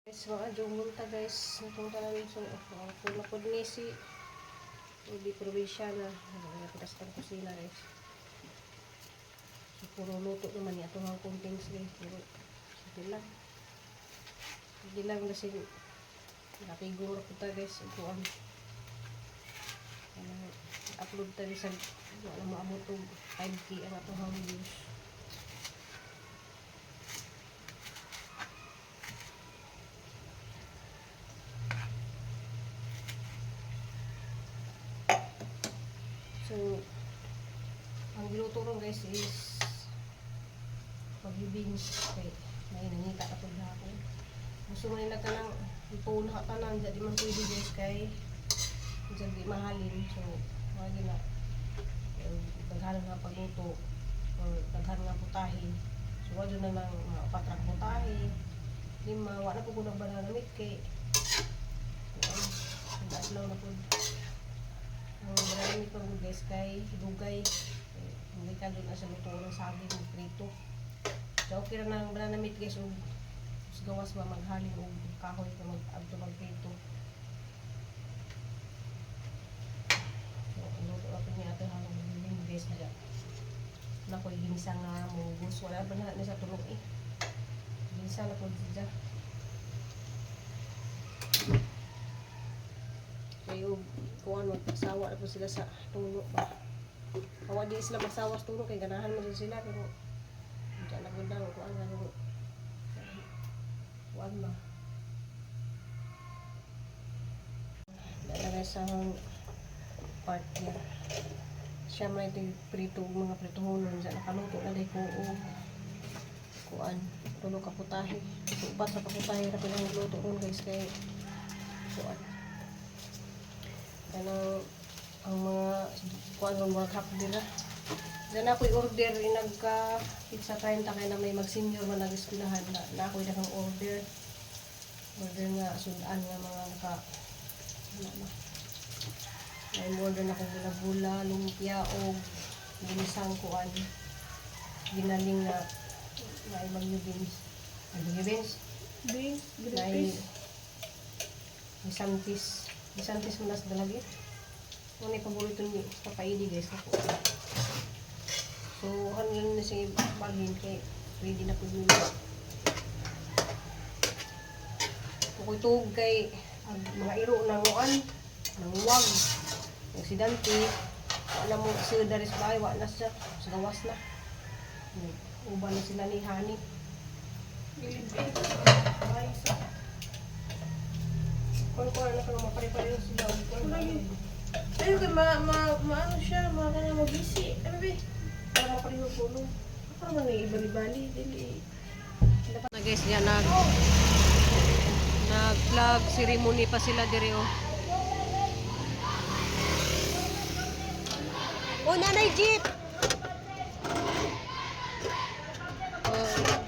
Guys, mga adjong bunta guys. Napunta namin sa so, na po ni si Ubi probinsya na. Nagpunta sa kusina, guys. So, puro luto naman niya. Itong ang things, guys. Puro sige lang. Sige lang kasi nakiguro ko ta, guys. Ito ang upload tayo sa wala maabot og 5K ang atong views. So, ang giluto ron, guys, is pag-beans kay may nangita ka pag hapon. Gusto mo nila kanang ipuna ka tanan, di man pwede, guys, kay dyan di mahalin. So, mga gina daghan nga pagluto or daghan nga putahe. So, wala na lang mga upat ra putahe. Lima, wala po ko banana meat kay adlaw na po. Ang banana meat pa guys kay dugay. Eh, hindi ka doon sa luto ng saging ug prito. So, okay ra ng banana meat, guys, ug sa gawas ba maghalin og kahoy ka mag adto magprito. So, luto na po niya ato hanggang bilin, guys, na na ko'y ginisa nga munggos. Wala ba na sa tulog eh. Ginisa na po siya. Kayo, kuan magpasawa na po sila sa tulo ba. Kawa di sila magsawa sa tulo kay ganahan mo sila pero diyan na gud ang kuan nga kuan ba. Dala sa partner. Siya may prito mga prituhonon sa nakaluto na ko og kuan tulo ka putahe. So, upat ra ka putahe ra pinang luto ron, guys, kay kuan kanang ang mga kuan ron mga half dira. Diyan ako i-order nagka pizza 30 kay na may mag-senior man nag-eskwelahan na, na ako daghang order. Order nga sudan nga mga naka wala na. May order na akong bula-bula, lumpia o ginisang kuan. Ginaling na na bagyo beans. Ay, bagyo beans? Beans, green Na peas. Gisantis. Gisantis mo nas dalagit. Ano yung paborito ni Papa Edi, guys. Ako. So, ano lang na siya bagin kay ready na po yun. Kung tuog kay ang mga iro ng uan, ng wag, ng aksidente, wala mo sila daris bahay, wala na siya, sa gawas na. Uban na sila ni Hani. Ay, sa. Kung kung ano ka mapare-pareho sila. Kung ano, Ayun kay ma ma maano siya, ma kana mabisi. Ano be? para mapareho po, no? Ako man may ibali-bali dili. Na guys, yan nag flag ceremony pa sila dire oh. Oh, nanay jeep. Oh.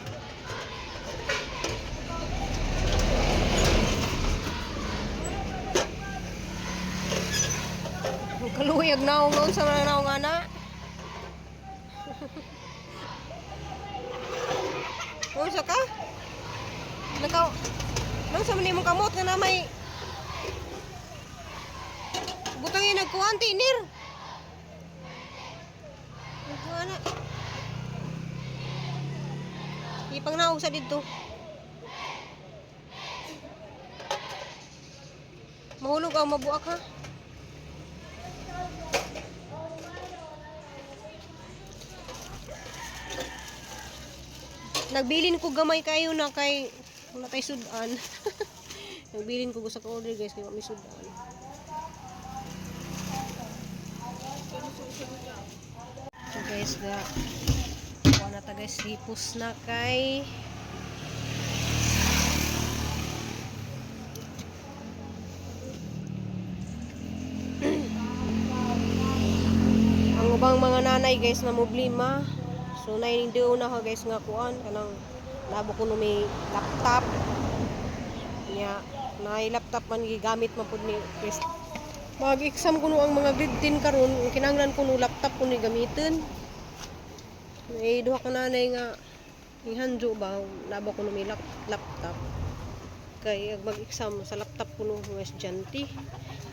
Kaluyag na noon sa mga naong ana. Unsa ka? Nakaw nang sa man imong kamot nga na may butang yung nagkuhan tinir. Nagkuhan na. Ipang naog sa dito. Mahulog ang mabuak ha. Nagbilin ko gamay kayo na kay wala tay sudan. Nagbilin ko sa order, guys, kay wa may sudan. So guys, ga kuha na ta, guys, hipos na kay ang ubang mga nanay, guys, na problema. So nay na ka, guys, nga kuan kanang nabo ko no may laptop nya na laptop man gigamit man pud ni Chris. Mag-exam kuno ang mga grade 10 karon, kinahanglan kuno laptop kuno gamitin. May duha ka nanay nga ihanjo ba nabo kuno may laptop. Kay ag mag-exam sa laptop kuno mga estudyante.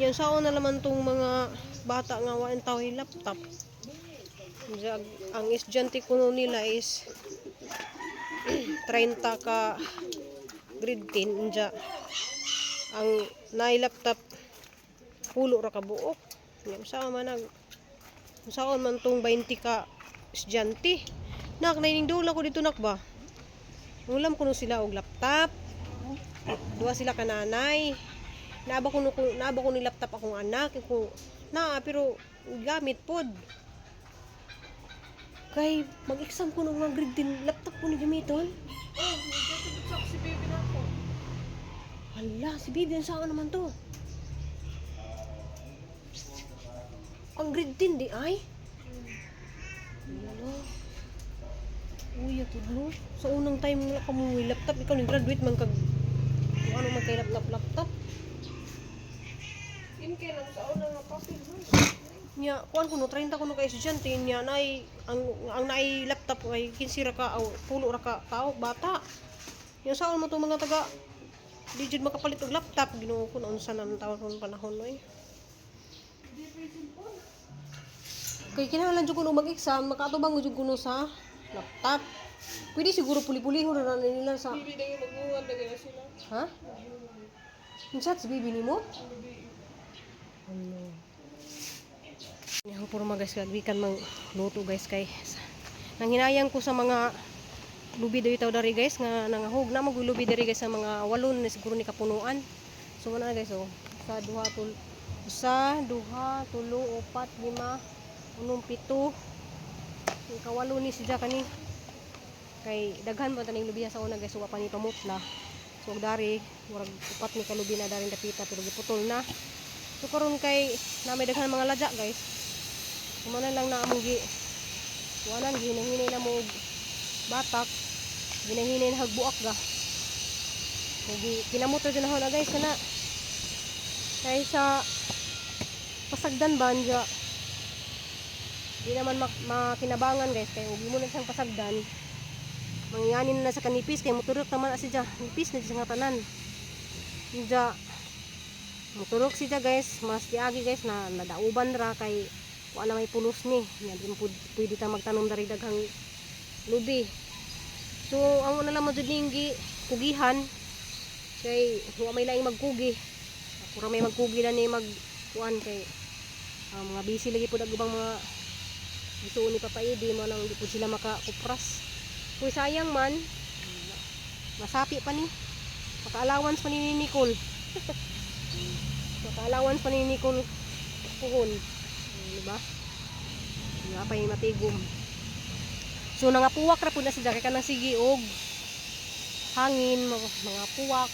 Yan sao na naman tong mga bata nga wa taw laptop. Ang estudyante kuno nila is 30 ka grade 10, unya ang naay laptop pulo ra ka buok. Nya unsa man nag unsaon man tong 20 ka estudyante? Nak, nainingdula ko dito, nak, ba? Ulam kuno sila og laptop. Duha sila ka nanay. Naaba ko ni laptop akong anak ko naa, pero gamit pod. Kay mag-exam ko ng mga grade 10, laptop ko ni gamiton. Oh, medyo tubot si baby na ako. Hala, si baby, ang saan naman to? Ang grade 10 di ay? Hala. Uy, atudlo. Sa unang time wala ka mo may laptop, ikaw ni graduate man kag kung ano man kay laptop laptop. Yun kay lang sa una nga papel. Nya, kuan kuno 30 kuno ka estudyante nya nay ang naay laptop ay 15 ra ka aw pulo ra ka tao bata. Nya saan mo to mga taga di jud makapalit og laptop? Ginoo ko, naunsa na ang taon ron panahon oy. Kay kinahanglan jud kuno mag-exam, makaatubang jud kuno sa laptop. Pwede siguro puli-pulihon na na nila sa Baby na yung maguwan na gaya sila. Ha? Unsa si baby nimo? Ano? Yang puro mga guys, kagwikan mang luto, guys, kay nanghinayang ko sa mga lubi daw itaw dari, guys, nga nangahog na magulubi dari, guys, sa mga walon na siguro ni kapunuan. So wala na, guys, oh. Sa duha tul usa, duha, tulo, upat, lima, unom, pito. Ang kawalo ni siya kani. Kay daghan pa taning lubiya sa una, guys, wa pa ni pamutla. So og dari murag upat ni kalubi na daring dapita pero giputol na. So karon kay na may daghan mga ladya, guys. Kumana lang na among gi kuanan, gihinay na mo og batak, ginahinay na hagbuak ga. So gi kinamot ra jud na, guys, kana kay sa pasagdan ba anja di naman makinabangan, guys, kay ug mo na siyang pasagdan, mangyanin na sa kanipis kay moturok naman asi siya, nipis na siya nga tanan. Anja moturok siya, guys, mas diagi, guys, na nadauban ra kay wa na may pulos ni. Nya di mo pwede ta magtanom dari daghang lubi. So ang una lang mo jud ning gi kugihan kay wa may laing magkugi. Ako ra may magkugi na ni mag kuan kay ang mga busy lagi pud ang ubang mga gusto ni Papa Edi mo nang di pud sila makakupras. Kuy sayang man, masapi pa ni, maka-allowance pa ni Nicole, maka-allowance pa ni Nicole puhon. Di ba nga pa yung matigom? So nangapuwak ra pud na sila kay kanang sige og hangin, mga puwak.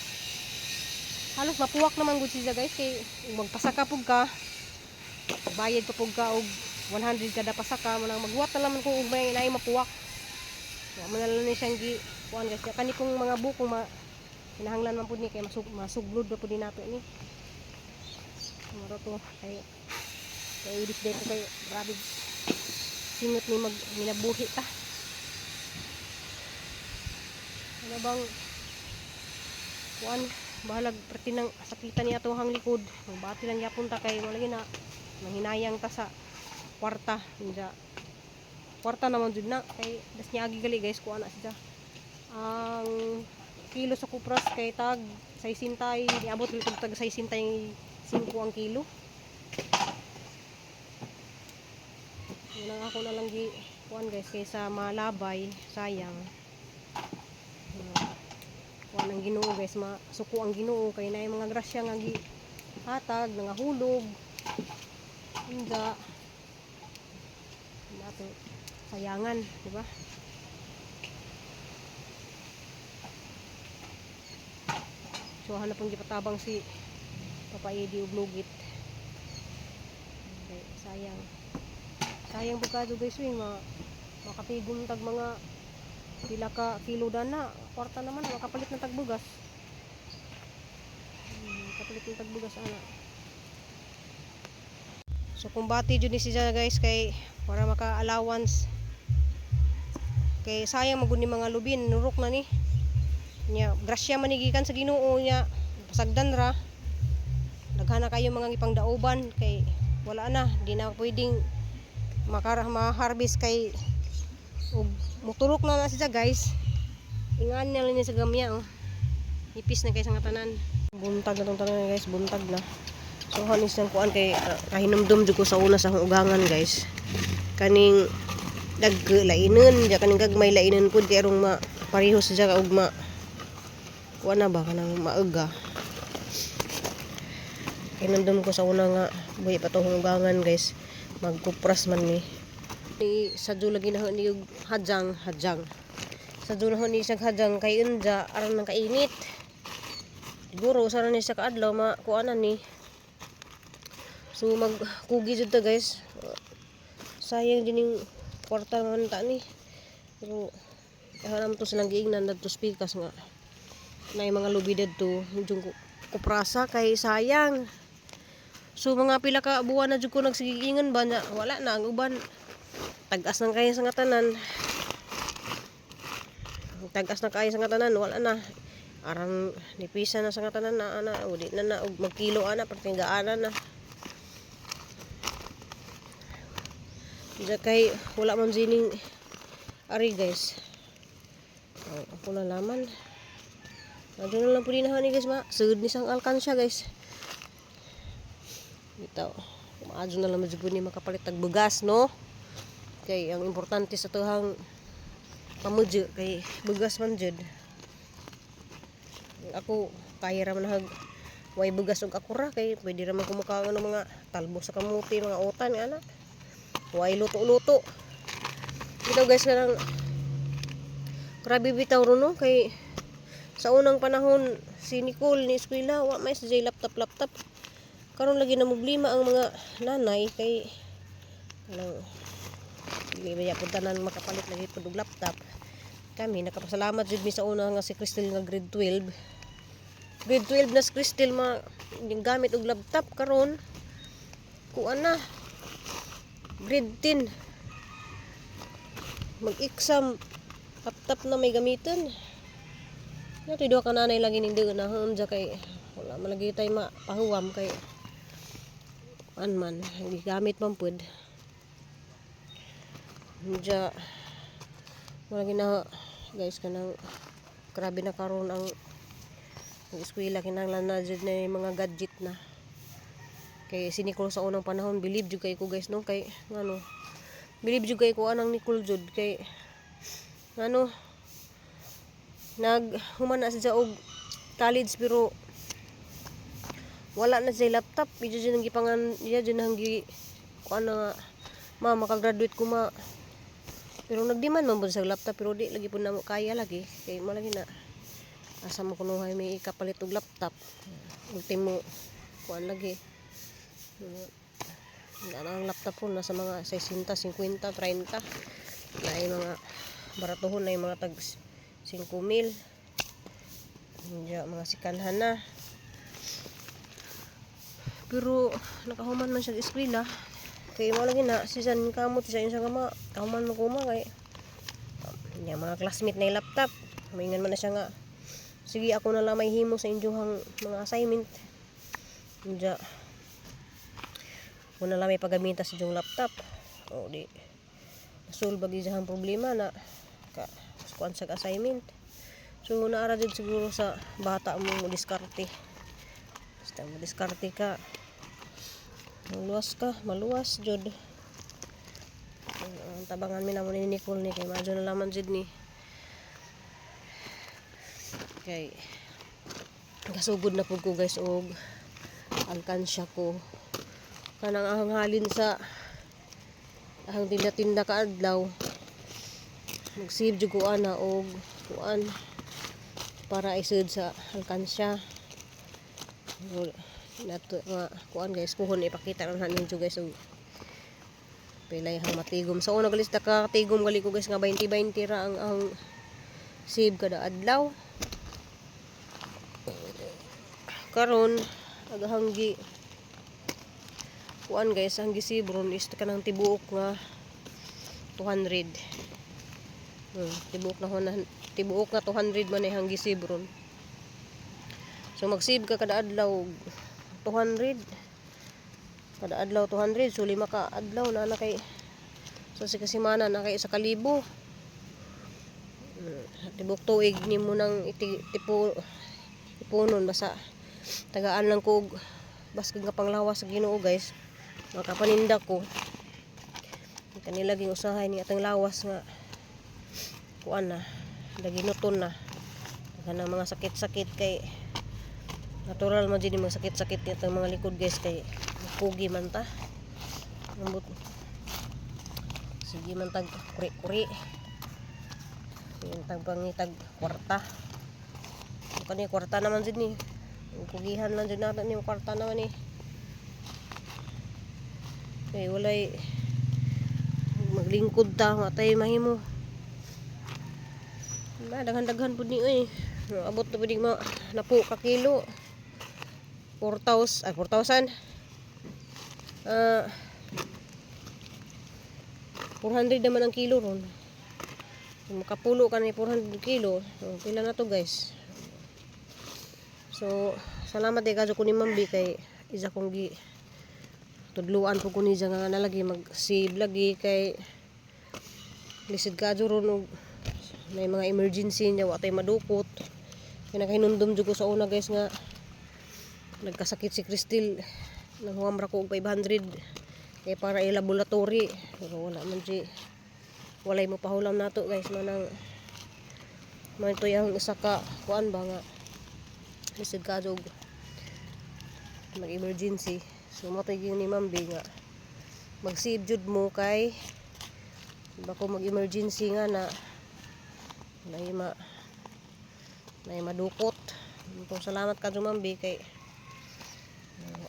Halos mapuwak naman gud siya, guys, kay ug magpasaka pug ka, bayad pa pug ka og 100 kada pasaka mo nang maghuwat na naman kung og may naay mapuwak. Wa man na lang ni siyang gi kuan, guys. Kani kong mga bukong ma kinahanglan man pud ni kay masuglod ra pud ni nato ni. Maro to kay kay ibis day ko kay grabe singot ni mag minabuhi ta. Ano bang kuan, bahalag perti nang sakitan niya atong likod, magbati lang yapon ta kay mo lagi na manghinayang ta sa kwarta. Inja kwarta naman jud na kay das niagi gali, guys, kuan na siya, ang kilo sa kupras kay tag 60, niabot ulit og tag 65 ang kilo. Yun ang ako na lang gi kuan, guys, kaysa malabay, sayang. Kuan ang Ginoo, guys, masuko ang Ginoo kay naay mga grasya nga gi hatag, nangahulog. Inda nato sayangan, di ba? So hanap pong gipatabang si Papa Edi og lugit. Okay, sayang. Sayang bukado, guys, uy, ma makatigom tag mga pila ka kilo dana. Kwarta naman, makapalit na tagbugas. Kapalit ng tagbugas ana. So kumbati jud ni siya, guys, kay para maka-allowance. Kay sayang magud ni mga lubin, nurok na ni. Nya grasya man ni gikan sa Ginoo nya pasagdan ra. Daghan na kayo mga gipangdaoban kay wala na, di na pwedeng makara ma-harvest kay ug muturok na na siya, guys. Ingan na lang niya sa gamya, oh. Nipis na kay sa nga tanan. Buntag na tong tanan, guys, buntag na. So hanis nang kuan kay kahinumdum jud ko sa una sa akong ugangan, guys. Kaning dag lainon, ja kaning gagmay lainon pud kay arong ma pareho sa ja og ma kuan na ba kanang mauga. Kahinumdum ko sa una nga buhi pa tong ugangan, guys. Magkupras man ni. Ni sa lagi na ni og hadyang hadyang. Sa na ni sa hadyang kay unja aron nang kainit. Siguro usa ra ni sa kaadlaw makuanan ni. So magkugi jud ta, guys. Sayang din yung kwarta man ta ni. Pero hanam to silang giingnan dadto spikas nga na mga lubi dadto yung kuprasa kay sayang. So mga pila ka buwan na jud ko nagsigiingan ba na wala na ang uban. Tag-as nang kayo sa nga tanan. Tag-as na kayo sa nga tanan, wala na. Arang nipisa na sa nga tanan na ana, udi na na og magkilo ana pertinggaana na. Diya kay wala man sining ari, guys. Ay, ako na laman. Adto na lang pud na ni, guys, ma. Sugod ni sang alkansya, guys. Bitaw. Maadyo na lang jud ni makapalit tag bugas, no? Kay ang importante sa tuhang pamudyo kay bugas man jud. Ako kaya ra man hag way bugas og ako ra kay pwede ra man kumukaon ng mga talbo sa kamuti, mga utan nga ana. Way luto-luto. Bitaw, guys, kanang grabe bitaw ro, no, kay sa unang panahon si Nicole ni eskwela wa may sa laptop laptop. Karon lagi na problema ang mga nanay kay kanang dili ba pud tanan makapalit lagi pud og laptop. Kami nakapasalamat jud mi sa una nga si Crystal nga grade 12. Grade 12 na si Crystal ma yung gamit og laptop. Karon kuan na, grade 10, mag-exam, laptop na may gamiton. Nato duha ka nanay lagi ning na unja kay wala man lagi tay mapahuwam kay an man gigamit man pud. Unja wala gina, guys, kanang grabe na karon ang eskwela, kinahanglan na jud na yung mga gadget na. Kay si Nicole sa unang panahon, believe jud kay ko, guys, no, kay ngano believe jud kay ko anang Nicole jud kay ngano nag human na siya og college pero wala na siya laptop. Iya jud ang gipangan, iya jud ang gi kuan na nga, "Ma, makagraduate ko, ma." Pero nagdemand man pud sa laptop pero di lagi pud namo kaya lagi kay mo lagi na asa mo kunuhay may ikapalit og laptop. Ultimo kuan lagi na ang laptop ko nasa mga 60, 50, 30 na ay mga baratuhon na yung mga tag 5 mil. Hindi mga sikanhan na. Pero nakahuman man siya sa eskwela. Kay mo lagi na si San kamot siya yung nga ma kahuman mo kuma kay niya mga classmate na yung laptop. Humingan man na siya nga, "Sige, ako na lang may himo sa inyong mga assignment." Diya ako na lang may pagamita sa inyong laptop. O di nasolve gi ang problema na ka kuan sa assignment. So naara jud siguro sa bata mo mo diskarte. Basta mo diskarte ka, maluwas ka, maluwas jud. Ang tabangan mi namo ni Nicole ni kay maadyo na laman jud ni kay kasugod na pud ko, guys, og alkansya ko. Kanang ang halin sa ang tinda-tinda ka adlaw, mag-save jud ko ana og kuan para isud sa alkansya. Nato nga kuan, guys, puhon ipakita lang ninyo, guys, og pilay hang matigom. Sa una galis nakatigom gali ko, guys, nga 20-20 ra ang save kada adlaw. Karon agahang gi kuan, guys, ang gisave ron is kanang tibuok nga 200. Tibuok na Tibuok nga 200 man ay hang gisib ron. So mag-save ka kada adlaw 200. Kada adlaw 200, so 5 ka adlaw na na kay so sa kasimana na kay 1,000. Tibok tuig nimo nang iti, tipo ipunon basta tagaan lang ko og baskog nga panglawas sa Ginoo, guys, makapaninda ko kanila ging usahay ni atong lawas nga kuan na daginuton na kanang mga sakit-sakit kay natural man jud ni mga sakit-sakit ni atong mga likod, guys, kay kugi man ta. Ambot, sige man tag kuri-kuri. Sige tag pangitag kwarta. Kani kwarta naman jud ni. Kugihan lang jud nato ni, kwarta naman ni. Kay walay maglingkod ta, matay mahimo. Na daghan-daghan pud ni oy. Abot na pud ni mga napo ka kilo. 4,000 ay 4,000. Ah, 400 naman ang kilo ron. Kung makapulo ka ni 400 kilo, so, pila na to, guys? So, salamat eh kadyo ko ni Mambi kay isa kong gi tudluan po ko niya nga nalagi mag-save lagi kay lisod kadyo ron og may mga emergency niya, wa tay madukot. Kay nakahinumdum jud ko sa una, guys, nga nagkasakit si Cristel, nanghuam ra ko og 500 kay para i-laboratory, pero wala man di walay mo pahulam nato, guys. Manang man ito yung isa ka kuan ba nga lisod kadyo og mag-emergency. So mao gyud ni Mambi nga mag-save jud mo kay bako mag-emergency nga na na madukot. Itong salamat ka Mambi kay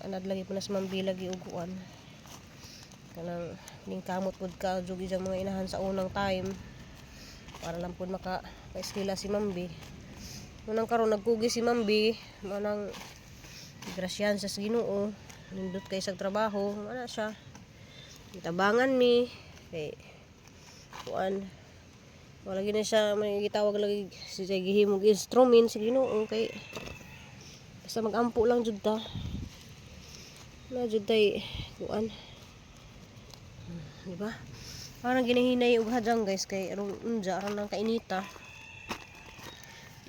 anad lagi po na sa Mambi lagi og kuan kanang ning kamot pud ka jud iyang mga inahan sa unang time para lang pud maka paeskwela si Mambi. Manang karon nagkugi si Mambi, manang grasyahan sa Ginoo, nindot kay sa trabaho, ana siya. Tabangan mi kay kuan wala gid na siya may gitawag lagi si gihimog instrument sa Ginoo kay basta magampo lang jud ta na jud tay kuan, di ba? Parang ginahinay og hadjang, guys, kay aron unja aron ang kainita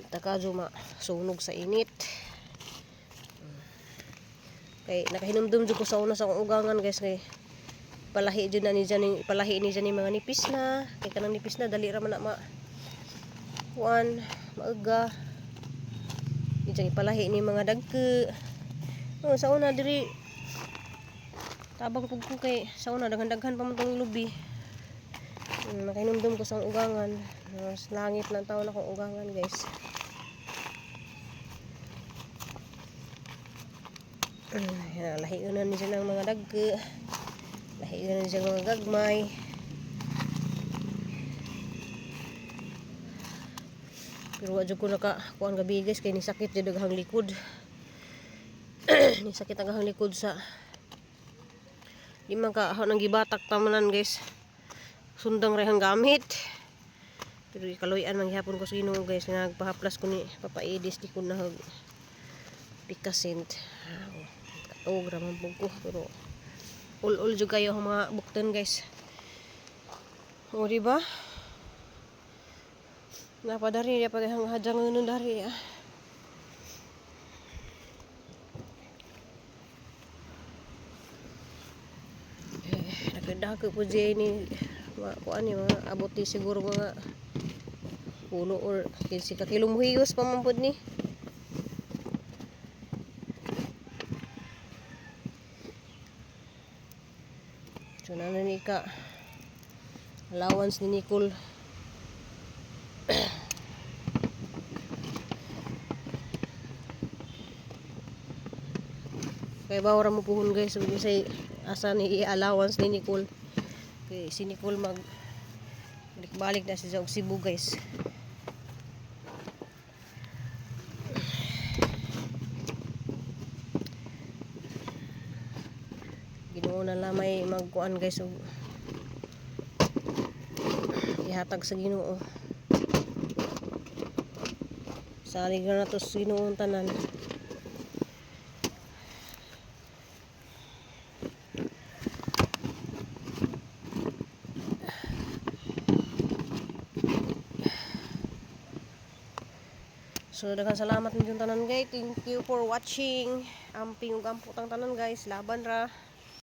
ta kadyo masunog sa init. Kay nakahinumdum jud ko sa una sa akong ugangan, guys, kay palahi jud na ni dyan palahi ni dyan ni mga nipis na kay kanang nipis na dali ra man na ma kuan maaga diyan ipalahi ni mga dagke. Oh, sa una diri tabang pug ko kay sa una daghan-daghan pa man tong lubi. Nakahinumdum ko sa akong ugangan. Mas langit lang taon akong ugangan, guys. Lahi na ni siya ng mga dagke. Lahi na ni siya mga gagmay. Pero wa jud ko naka kuan gabi, guys, kay nisakit jud daghang likod. Nisakit ang daghang likod sa di man ka ako nang gibatak tamanan, guys. Sundang rehang gamit. Pero ikaluyan man gihapon ko sa Ginoo, guys, nagpahaplas ko ni Papa Edis, di ko na pikasint. Katog ra man pud ko pero ul-ul jud kayo ang mga bukton, guys. O, di ba? Napadari dia pag hang hadjang nun dari ah. Eh, nagdako po diya ni mga kuan ni mga abot ni siguro mga pulo or 15 ka kilong muhiyos pa man pud ni. So nana ni ka allowance ni Nicole. Kay bawra mo puhon, guys, ug say asa ni i-allowance ni Nicole. Kay si Nicole mag balik-balik na siya og Cebu, guys. Ginoo na lang may magkuan, guys, og ihatag sa Ginoo. Salig na nato sa Ginoong tanan. So daghang salamat ninyong tanan, guys. Thank you for watching. Amping ug ampo tang tanan, guys. Laban ra.